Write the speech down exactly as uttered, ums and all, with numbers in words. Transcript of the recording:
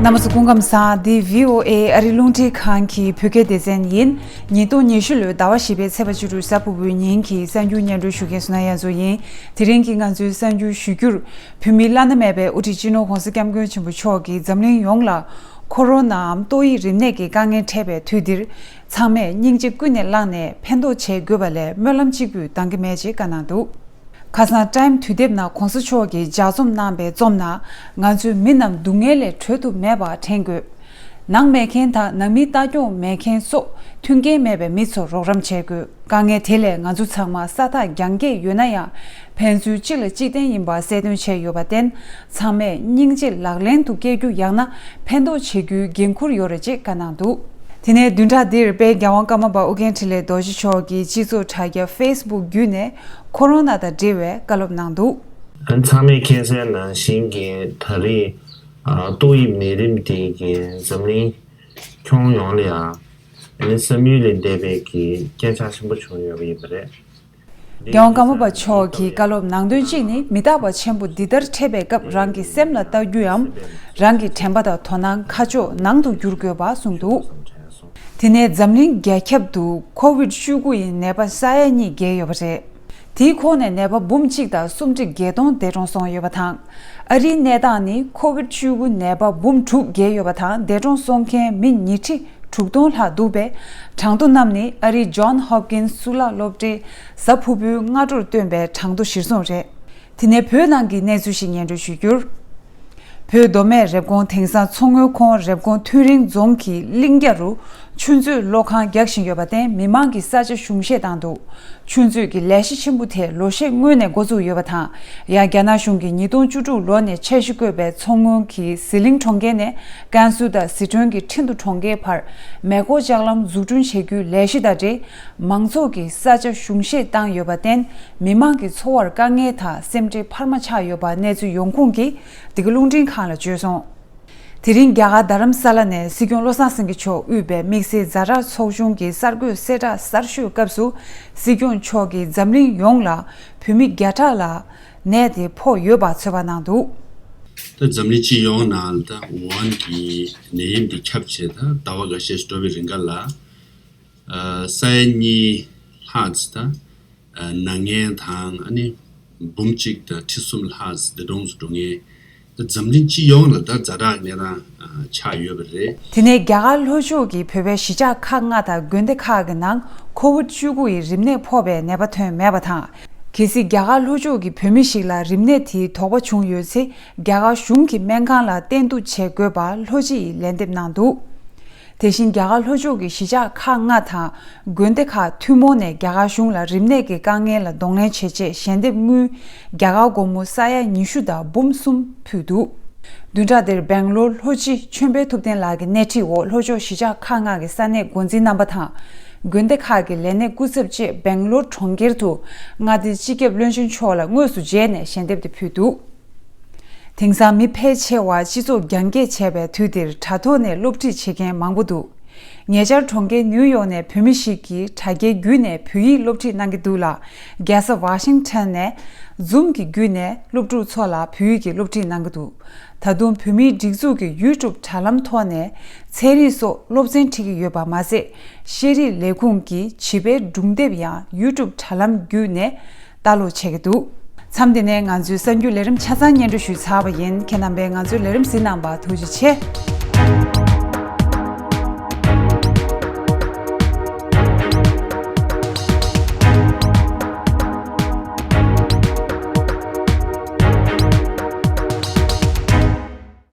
རྣམ་པ་ཚོ་སྐུ་ཁམས་བཟང་། འདི་བྷི་ཨོ་ཨེ་ཨ་རི་རླུང་འཕྲིན་ཁང་གི་བོད་སྐད་སྡེ་ཚན་ཡིན། ཉིས་སྟོང་ཉི་ཤུ་ལོའི་ཟླ་བ་བཞི་པའི་ཚེས་པ་བཅུ་དྲུག་གཟའ་ཕུར་བུའི་ཉིན་གྱི་གསར་འགྱུར་སྙན་སྒྲོན་ཞུ་མཁན་བསོད་ནམས་དབྱངས་མཚོ་ཡིན། དེ་རིང་གི་ང་ཚོའི་གསར་འགྱུར་ཞུ་རྒྱུར། བོད་མིའི་བླ་ན་མེད་པའི་དབུ་ཁྲིད་སྤྱི་ནོར་༧གོང་ས་༧སྐྱབས་མགོན་ཆེན་པོ་མཆོག་གིས་འཛམ་གླིང་ཡོངས་ལ་ཁོ་རོ་ནའམ་ཏོག་དབྱིབས་རིམས་ནད་ཀྱི་དཀའ་ངལ་འཕྲད་པའི་དུས་འདིར། ཚང་མས་སྙིང་རྗེ་ཀུན་ནས་བསླངས་ནས་ཕན་ཐོགས་བྱེད་དགོས་པ་ལས་སྨོན་ལམ་གཅིག་པུས་འདང་གི་མེད་ཅེས་བཀའ་གནང་འདུག། ཁ་སང་ཊའིམ་དུས་དེབ་ནང་༧གོང་ས་མཆོག་གིས་ལྗགས་རྩོམ་གནང་པའི་རྩོམ་ནང་། ང་ཚོས་མི་རྣམས་སྡུག་བསྔལ་ལས་གྲོལ་ཐུབ་མེད་པ་དྲན་དགོས། ནང་མེད་མཁན་དང་ནང་མིའི་ལྟ་སྐྱོང་མེད་མཁན་སོགས་མཐུན་རྐྱེན་མེད་པའི་མི་ཚོར་རོགས་རམ་བྱེད་དགོས། དཀའ་ངལ་དེ་ལས་ང་ཚོ་ཚང་མ་ས་ཐག་རྒྱང་བཀྱེད་ཡོད་ན་ཡང་། ཕན་ཚུན་གཅིག་ལ་གཅིག་བརྟེན་ཡིན་པ་གསལ་སྟོན་བྱས་ཡོད་པར་བརྟེན། ཚང་མས་སྙིང་རྗེ་ལག་ལེན་དུ་བསྐྱལ་རྒྱུ་ཡང་ན་ཕན་ཐོགས་བྱེད་རྒྱུའི་འགན་འཁུར་ཡོད་རེད་ཅེས་བཀའ་གནང་འདུག། དེ་ནས་བདུན་ཕྲག་འདིར་དཔལ་རྒྱལ་དབང་ཀརྨ་པ་ཨོ་རྒྱན་འཕྲིན་ལས་རྡོ་རྗེ་མཆོག་གིས་སྤྱི་ཚོགས་དྲ་རྒྱ་ཕེ་སི་བུག་བརྒྱུད་ནས་ཁོ་རོ་ན་དང་འབྲེལ་བའི་བཀའ་སློབ་གནང་འདུག། ཨ་ནི་ཚང་མས་མཁྱེན་གསལ་ནང་བཞིན་གྱི་ད་རེས་ཨ་ཏོག་དབྱིབས་ནད་རིམས་དེ་གིས་འཛམ་གླིང་ཁྱོན་ཡོངས་ལ་ཡང་ཨ་ནི་བསམ་ཡུལ་ལས་འདས་པའི་གི་སྐད་ཆ་ཆེན་པོ་བྱུང་ཡོད་པ་ཡིན་པ་རེད། རྒྱལ་དབང་ཀརྨ་པ་མཆོག་གིས་བཀའ་སློབ་གནང་དོན་གཅིག་ནི། མི་རྟག་པ་ཆེན་པོ་འདི་ལྟར་འཕྲད་པའི་སྐབས་རང་གི་སེམས་ལ་ལྟ་རྒྱུའམ། རང་གི་དྲན་པ་དང་དོ་སྣང་ཁ་ཕྱོགས་ནང་དུ་བསྒྱུར་དགོས་པ་གསུངས་འདུག། དེ་ནས་འཛམ་གླིང་རྒྱ་ཁྱབ་ཏུ་ཁོ་ཝིད་བཅུ་དགུ་ཡི་ནད་པ་ས་ཡ་གཉིས་བརྒལ་ཡོད་པ་རེད། དེའི་ཁོངས་ནས་ནད་པ་འབུམ་གཅིག་དང་སུམ་ཁྲི་བརྒྱད་སྟོང་འདས་གྲོངས་སོང་ཡོད་པ་དང་། ཨ་རིའི་གནས་སྟངས་ནི་ཁོ་ཝིད་བཅུ་དགུ་ནད་པ་འབུམ་དྲུག་བརྒལ་ཡོད་པ་དང་། འདས་གྲོངས་སོང་མཁན་མི་ཉི་ཁྲི་དྲུག་སྟོང་ལྷག་འདུག་པས། གྲངས་ཐོ་རྣམས་ནི་ཨ་རིའི་ཇོན་ཧོབ་ཀིན་སི་གཙུག་ལག་སློབ་གྲྭའི་གཟའ་ཕུར་བུའི་སྔ་དྲོར་བཏོན་པའི་གྲངས་ཐོ་གཞིར་བཟུང་རེད། དེ་ནས་བོད་ནང་གི་གནས་ཚུལ་ཞིག་སྙན་སྒྲོན་ཞུ་རྒྱུར། བོད་མདོ་སྨད་རེབ་གོང་དེང་སང་མཚོ་སྔོན་ཁོངས་རེབ་གོང་ཐུན་རིན་རྫོང་གི་གླིང་རྒྱ་རུ་ཆུ་མཛོད་གློག་ཁང་རྒྱག་བཞིན་ཡོད་པར་བརྟེན། མི་མང་གིས་ས་ཆ་གཞུང་བཞེས་བཏང་འདུག། ཆུ་མཛོད་ཀྱི་ལས་གཞི་ཆེན་པོ་དེ་ལོ་ཤས་སྔོན་ནས་འགོ་བཙུགས་ཡོད་པ་དང་། ཡང་རྒྱ་ནག་གཞུང་གིས་ཉིས་སྟོང་བཅུ་དྲུག་ལོ་ནས་འཆར་གཞི་བཀོད་པའི་མཚོ་སྔོན་གྱི་ཟི་ལིང་གྲོང་ཁྱེར་ནས་ཀན་སུའུ་དང་ཟི་ཁྲོན་གྱི་ཁྲིན་ཏུ་གྲོང་ཁྱེར་བར་མེ་འཁོར་ལྕགས་ལམ་འཛུགས་སྐྲུན་བྱེད་རྒྱུའི་ལས་གཞི་དང་འབྲེལ། མང་ཚོགས་ཀྱིས་ས་ཆ་གཞུང་བཞེས་བཏང་ཡོད་པར་བརྟེན། མི་མང་གི་འཚོ་བར་དཀའ་ངལ་དང་སེམས་ཁྲལ་འཕར་མ་ཆགས་ཡོད་པ་གནས་ཚུལ་ཡོང་ཁུངས་ཀྱིས་འདི་ག་རླུང་འཕྲིན་ཁང་ལ་བརྗོད་སོང་། དེ་རིང་རྒྱ་གར་རྡ་རམ་ས་ལ་ནས་སྲིད་སྐྱོང་བློ་བཟང་སེང་གེ་མཆོག་དབུས་པའི་དམིགས་བསལ་ཛ་དྲག་ཚོགས་ཆུང་གི་གསར་འགོད་གསལ་བསྒྲགས་གསར་ཤོས་སྐབས་སུ། སྲིད་སྐྱོང་མཆོག་གིས་འཛམ་གླིང་ཡོངས་ལ་བོད་མི་བརྒྱ་ཕྲག་ལ་ནད་དེ་ཕོག་ཡོད་པ་ཚོད་དཔག་གནང་འདུག། ད་འཛམ་གླིང་སྤྱི་ཡོངས་ནང་ད་ཝུ་ཧན་གྱི་ནད་ཡམས་འདི་ཁྱབ་བྱས་ད་ཟླ་བ་འགའ་ཤས་ཤིག་འགྲོ་བའི་རིང་ག་ལ། ཨ་ས་ཡ་གཉིས་ལྷག་ཙམ་དང་། ཨ་ནད་ངན་དང་ཨ་ནི་འབུམ་གཅིག་དང་ཁྲི་གསུམ་ལྷག་ཙམ་འདས་གྲོངས་སུ་འགྲོ་མཁན་ད་འཛམ་གླིང་སྤྱི་ཡོངས་ལ་ད་ཛ་དྲག་གནས་སྟངས་ཨ་ཆགས་ཡོད་པ་རེད། དེ་ནས་རྒྱ་གར་ལྷོ་ཕྱོགས་ཀྱི་བོད་པའི་གཞིས་ཆགས་ཁག་ལྔ་དང་དགོན་སྡེ་ཁག་གི་ནང་ཁོ་ཝིད་བཅུ་དགུ་ཡི་རིམས་ནད་ཕོག་པའི་ནད་པ་ཐོན་མེད་པ་དང་། གལ་སྲིད་རྒྱ་གར་ལྷོ་ཕྱོགས་ཀྱི་བོད་མི་ཞིག་ལ་རིམས་ནད་དེའི་དོགས་པ་བྱུང་ཡོད་ཚེ། རྒྱ་གར་གཞུང་གི་སྨན་ཁང་ལ་བསྟེན་གཏུགས་བྱེད་དགོས་པ་ལྷོ་སྤྱི་ཡིས་ལན་འདེབས་གནང་འདུག། དེ་བཞིན་རྒྱ་གར་ལྷོ་ཕྱོགས་ཀྱི་གཞིས་ཆགས་ཁག་ལྔ་དང་དགོན་སྡེ་ཁག་ཐུན་མོང་ནས་རྒྱ་གར་གཞུང་ལ་རིམས་ནད་ཀྱི་དཀའ་ངལ་ལ་གདོང་ལེན་བྱེད་ཆེད་ཞལ་འདེབས་དངུལ་རྒྱ་གར་སྒོར་མོ་ས་ཡ་ཉི་ཤུ་དང་འབུམ་གསུམ་ཕུལ་འདུག། བདུན་ཕྲག་འདིར་སྦེང་ལོར་ལྷོ་སྤྱི་ཆོས་འཕེལ་ཐུབ་བསྟན་ལགས་ཀྱི་སྣེ་ཁྲིད་འོག་ལྷོ་ཕྱོགས་གཞིས་ཆགས་ཁག་ལྔ་གི་ས་གནས་འགོ་འཛིན་རྣམ་པ་དང་། དགོན་སྡེ་ཁག་གི་ལས་སྣེ་སྐུ་ཚབ་བཅས་སྦེང་ལོར་གྲོང་ཁྱེར་དུ་མངའ་སྡེའི་སྤྱི་ཁྱབ་བློན་ཆེན་མཆོག་ལ་དངོས་སུ་མཇལ་ནས་ཞལ་འདེབས་དེ་ཕུལ་འདུག། དེང་སང་མི་ཕལ་ཆེ་བ་སྤྱི་ཚོགས་རྒྱང་བཀྱེད་བྱས་པའི་དུས་འདིར་དྲ་ཐོག་ནས་སློབ་ཁྲིད་བྱེད་མཁན་མང་པོ་འདུག། ཉེ་ཆར་གྲོང་ཁྱེར་ནིའུ་ཡོག་ནས་བོད་མི་ཞིག་གིས་དྲ་རྒྱའི་བརྒྱུད་ནས་བོད་ཡིག་སློབ་ཁྲིད་གནང་གི་འདུག་ལ། རྒྱལ་ས་ཝ་ཤིང་ཊོན་ནས་ཛུམ་གྱི་བརྒྱུད་ནས་སློབ་ཕྲུག་ཚོ་ལ་བོད་ཡིག་གི་སློབ་ཁྲིད་གནང་གི་འདུག། ད་དུང་བོད་མིའི་སྒྲིག་འཛུགས་ཀྱི་ཡུ་ཊུབ་དྲ་ལམ་ཐོག་ནས་ཚན་རིག་སོགས་སློབ་ཚན་ཁྲིད་ཀྱི་ཡོད་པ་མ་ཟད། ཤེས་རིག་ལས་ཁུངས་ཀྱི་བྱིས་པའི་སྒྲུང་དེབ་ཡང་ཡུ་ཊུབ་དྲ་ལམ་བརྒྱུད་ནས་ལྟ་ཀློག་བྱེད་ཀྱི་འདུག། མཚམས་འདི་ནས་ང་ཚོའི་གསར་འགྱུར་ལས་རིམ་ཆ་ཚང་སྙན་སྒྲོན་ཞུས་ཚར་བ་ཡིན། ཁྱེད་རྣམ་པས་ང་ཚོའི་ལས་རིམ་གཟིགས་གནང་བར་ཐུགས་རྗེ་ཆེ།